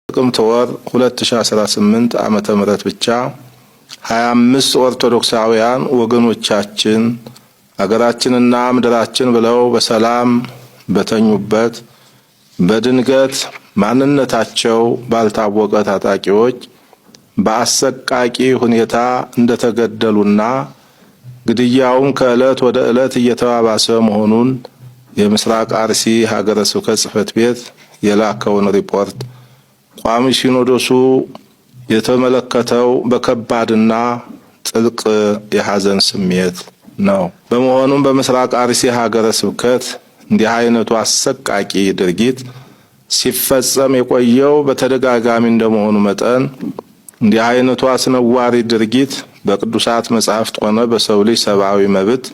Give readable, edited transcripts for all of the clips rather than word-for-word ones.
ጥቅምት ወር 2018 ዓመተ ምህረት ብቻ 25 ኦርቶዶክሳውያን ወገኖቻችን አገራችንና ምድራችን ብለው በሰላም በተኙበት በድንገት ማንነታቸው ባልታወቀ ታጣቂዎች በአሰቃቂ ሁኔታ እንደተገደሉና ግድያውም ከዕለት ወደ ዕለት እየተባባሰ መሆኑን የምስራቅ አርሲ ሀገረ ስብከት ጽሕፈት ቤት የላከውን ሪፖርት ቋሚ ሲኖዶሱ የተመለከተው በከባድና ጥልቅ የሐዘን ስሜት ነው። በመሆኑም በምስራቅ አርሲ ሀገረ ስብከት እንዲህ አይነቱ አሰቃቂ ድርጊት ሲፈጸም የቆየው በተደጋጋሚ እንደመሆኑ መጠን እንዲህ አይነቱ አስነዋሪ ድርጊት በቅዱሳት መጻሕፍት ሆነ በሰው ልጅ ሰብአዊ መብት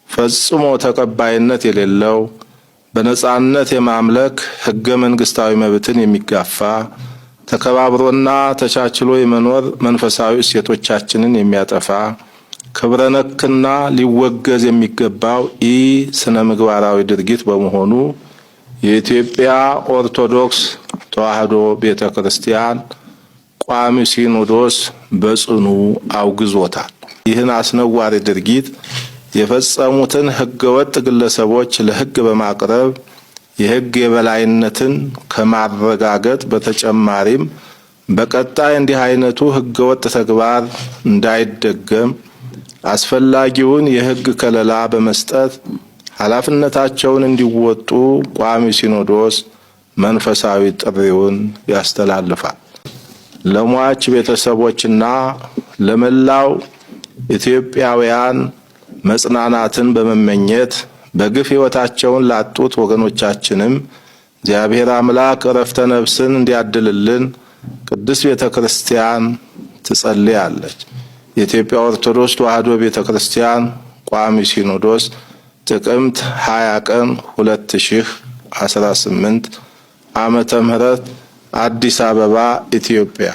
ፈጽሞ ተቀባይነት የሌለው፣ በነጻነት የማምለክ ሕገ መንግስታዊ መብትን የሚጋፋ፣ ተከባብሮና ተቻችሎ የመኖር መንፈሳዊ እሴቶቻችንን የሚያጠፋ፣ ክብረ ነክና ሊወገዝ የሚገባው ኢ ስነ ምግባራዊ ድርጊት በመሆኑ የኢትዮጵያ ኦርቶዶክስ ተዋሕዶ ቤተ ክርስቲያን ቋሚ ሲኖዶስ በጽኑ አውግዞታል። ይህን አስነዋሪ ድርጊት የፈጸሙትን ሕገወጥ ግለሰቦች ለሕግ በማቅረብ የሕግ የበላይነትን ከማረጋገጥ በተጨማሪም በቀጣይ እንዲህ አይነቱ ሕገወጥ ተግባር እንዳይደገም አስፈላጊውን የሕግ ከለላ በመስጠት ኃላፊነታቸውን እንዲወጡ ቋሚ ሲኖዶስ መንፈሳዊ ጥሪውን ያስተላልፋል። ለሟች ቤተሰቦችና ለመላው ኢትዮጵያውያን መጽናናትን በመመኘት በግፍ ሕይወታቸውን ላጡት ወገኖቻችንም እግዚአብሔር አምላክ ዕረፍተ ነፍስን እንዲያድልልን ቅድስት ቤተ ክርስቲያን ትጸልያለች። የኢትዮጵያ ኦርቶዶክስ ተዋሕዶ ቤተ ክርስቲያን ቋሚ ሲኖዶስ፣ ጥቅምት 20 ቀን 2018 ዓመተ ምህረት፣ አዲስ አበባ፣ ኢትዮጵያ።